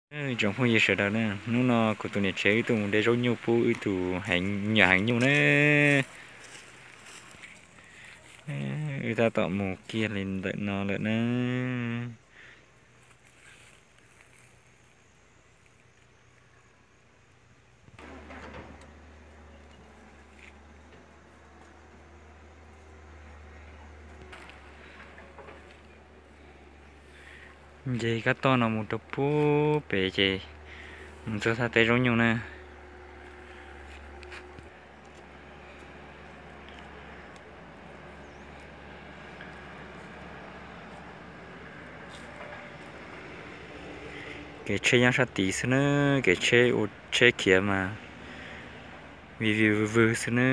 Tsoom phooj ywg sawv daws na, hnub no kuv tus niam tsev wb tuaj mus de zaub nyuj pub wb tus nyuam heev nyuj na. Wb tab tom mus kiag li ntawm no lawm na. Nce kab toj no mus rau pub pem ces mus txog thaj teb zaub nyuj na. Kev tsheb nyob sab tid xwb na, kev tsheb ua tsheb khiav mas vij vij vwg vwg xwb na.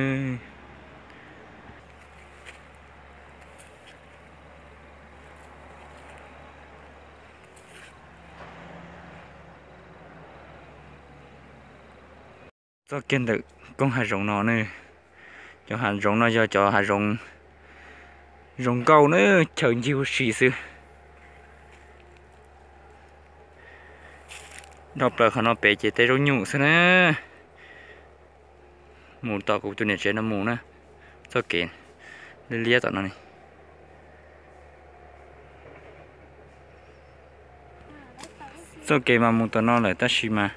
Txoj kev ntawm koog hav zoov no ne, cov hav zoov no yog cov hav zoov, zoov nkauj na, chaw ncig ua si xwb. Dhau plaws qhov no pem ces teb zaub nyuj xwb na. Mus tom kuv tus niam tsev no mus na, txoj kev liab liab tom no ne. Txoj kev mas mus tom no lawm tab sis mas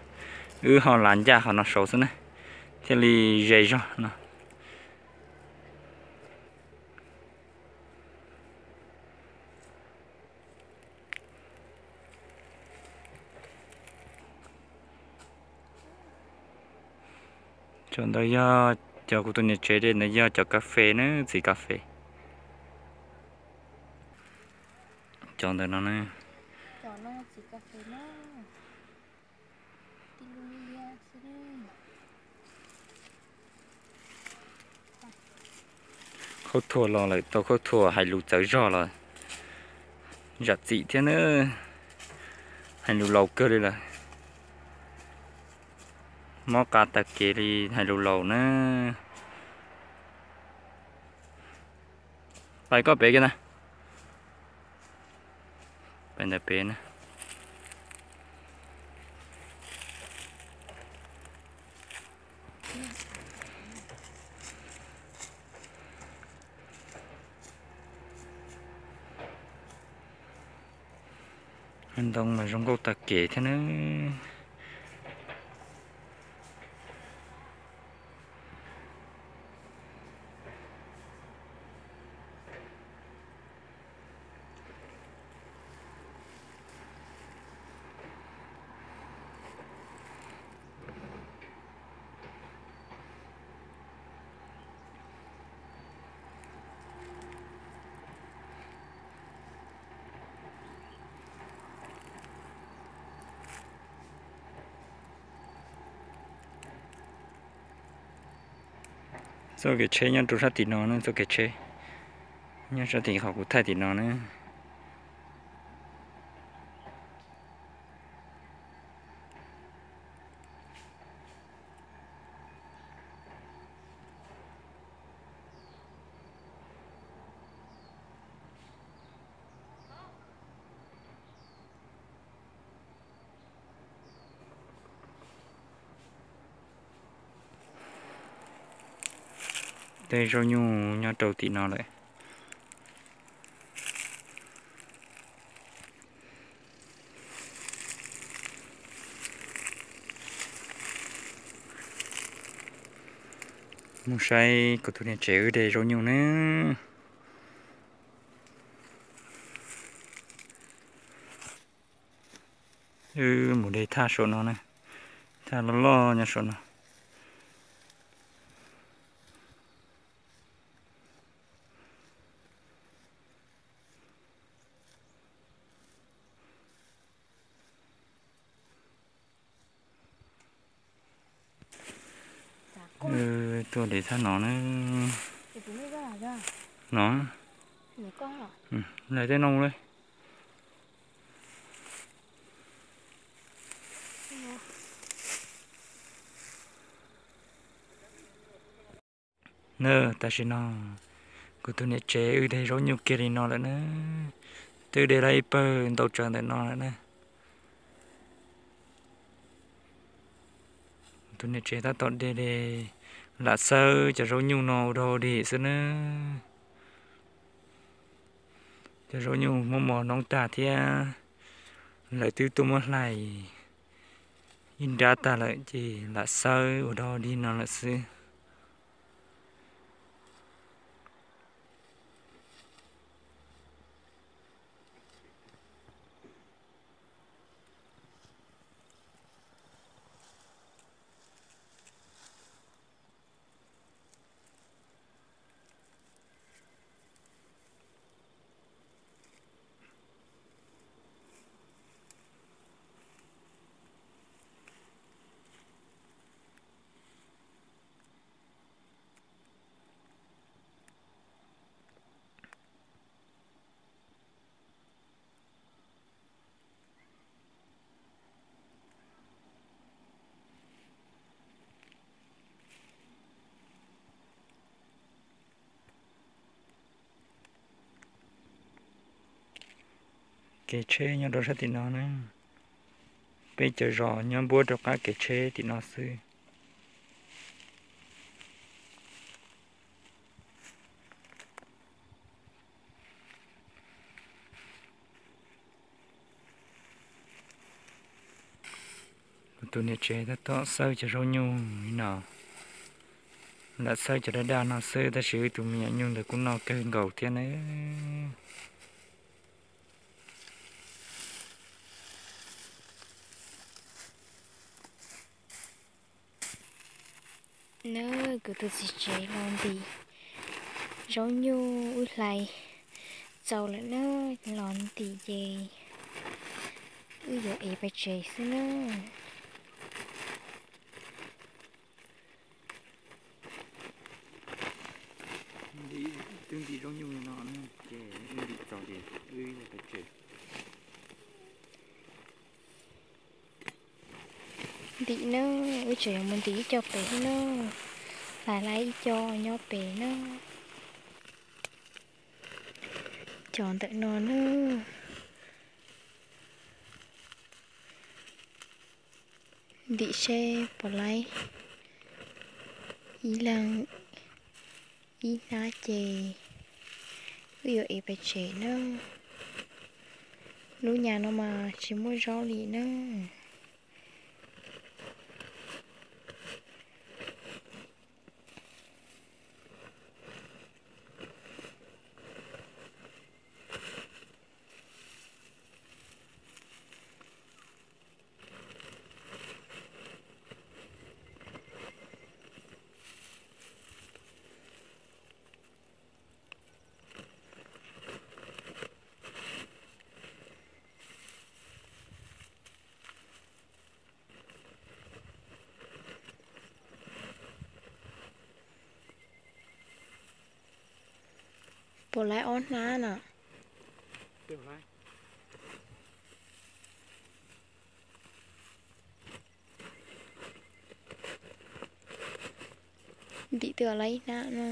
wb ho lav ncaj qhov no saud xwb na, thiaj li ze zog no. Cov ntawd yog cov kuv tus niam tsev de, ntawd yog cov kas fes na, txiv kas fes. Cov ntawm no na, khaub thuas los lawm, tau khaub thuas hais lus txawv zog los zam txim thiab na, hais lus laus kawg li lawm. Mob qa tag kev li hais lus laus na. Pais koj pem kiag na. Pais ntawm pem na. Ntoo mas zoo nkauj tag kev thiab na. Txoj kev tsheb nyob rau sab tim no na, txoj kev tsheb nyob sab tim qhov kuv thaij tim no na. Tej zaub nyuj nyob rau tim no lawm. Mus saib kuv tus niam tsev wb de zaub nyuj na. Wb mus de thaj saum no na, thaj loj loj nyob saum no. Tuaj de thaj no na. No, lawv tej no mus li. Na, tam sim no kuv tus niam tsev wb de zaub nyuj kiag li no lawm na. Twb de lawm ib pawg ntau tsawv ntawm no lawm na. Tus niam tsev tab tom de de lam xawb cov zaub nyuj no ua dog ua dig xwb na. Cov zaub nyuj muab mos noob tag thiab, lawv twb tuaj muab hlais ib nrab tag lawm ces lam xawb ua dog ua dig no lawm xwb. Kev tsheb nyob rau sab tim no na. Peb cov zos nyob npuab rau qab kev tsheb tim no xwb. Kuv tus niam tsev tab tom xawb cov zaub nyuj li no. Lam xawb cov daj daj no xwb tab sis wb tus me nyuam nyuj ntawd kuj noj kawg nkaus thiab na. Na, kuv tus txiv tsev los ntim zaub nyuj wb hlais txaus lawm na, los ntim ces wb yuav ev pais tsev xwb na. Twb ntim zaub nyuj li no ces wb ntim txaus ces wb yuav pais tsev. Ntim na, wb tseem yuav mus ntim ib co pem thiab na, hlais hlais ib co nyob pem na. Cov ntawm no na, ntim seb puas laib ib leeg ib hnab ces wb yuav ev pais tsev na. Lub nyas no mas tsis muaj zaub li na. Puas laib ob hnab no? Ntim twb laib ib hnab no.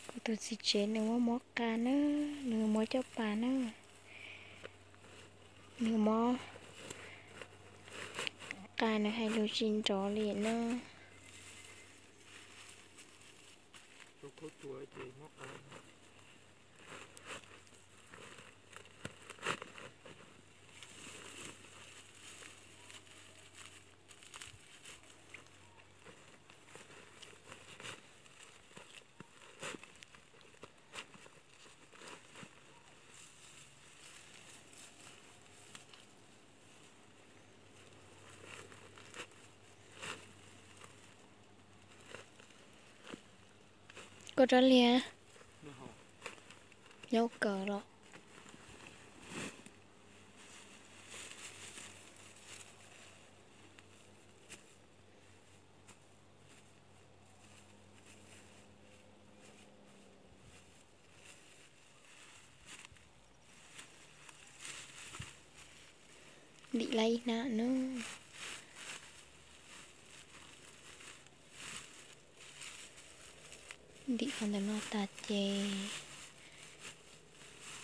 Kuv tus txiv tsev nws muab mob qa na, nws mob caj pas na, nws mob qa nws hais lus tsis nrov li na. Koj rab liag nyob kawg los. Ntim lawm ib hnab na. Ntim qhov ntawm no tas ces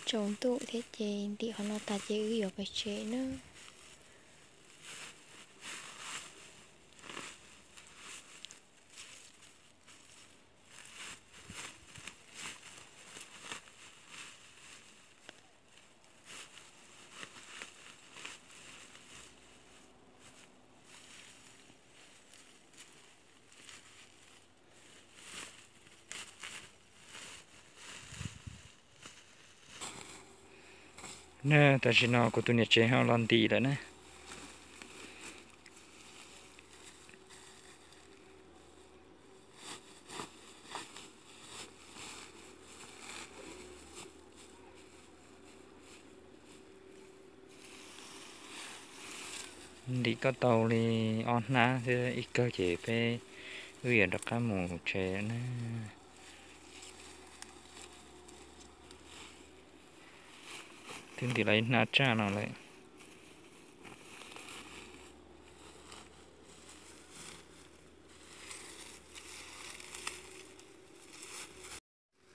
tsaus ntuj thiab ces ntim qhov no tas ces wb yuav pais tsev na. Na, tam sim no kuv tus niam tsev ho los ntim lawm na. Ntim koj tau li ob hnab xwb ib kawg ces peb wb yuav rov qab mus tsev na. Twb ntim lawm ib hnab tsaj no lawm.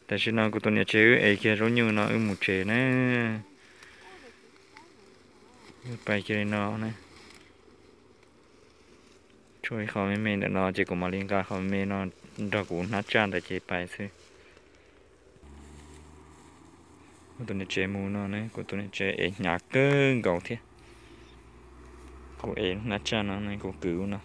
Tam sim no kuv tus niam tsev wb ev kiag zaub nyuj no wb mus tsev na. Wb pais kiag li no na. Tshuav ib qho me me ntawm no ces kuv mam li nqa qhov me me no nrog kuv hnab tsaj ntawd ces pais xwb. Kuv tus niam tsev mus no ne, kuv tus niam tsev ev hnyav kawg nkaus thiab. Kuv ev hnab tsaj no ne, kuv kwv no.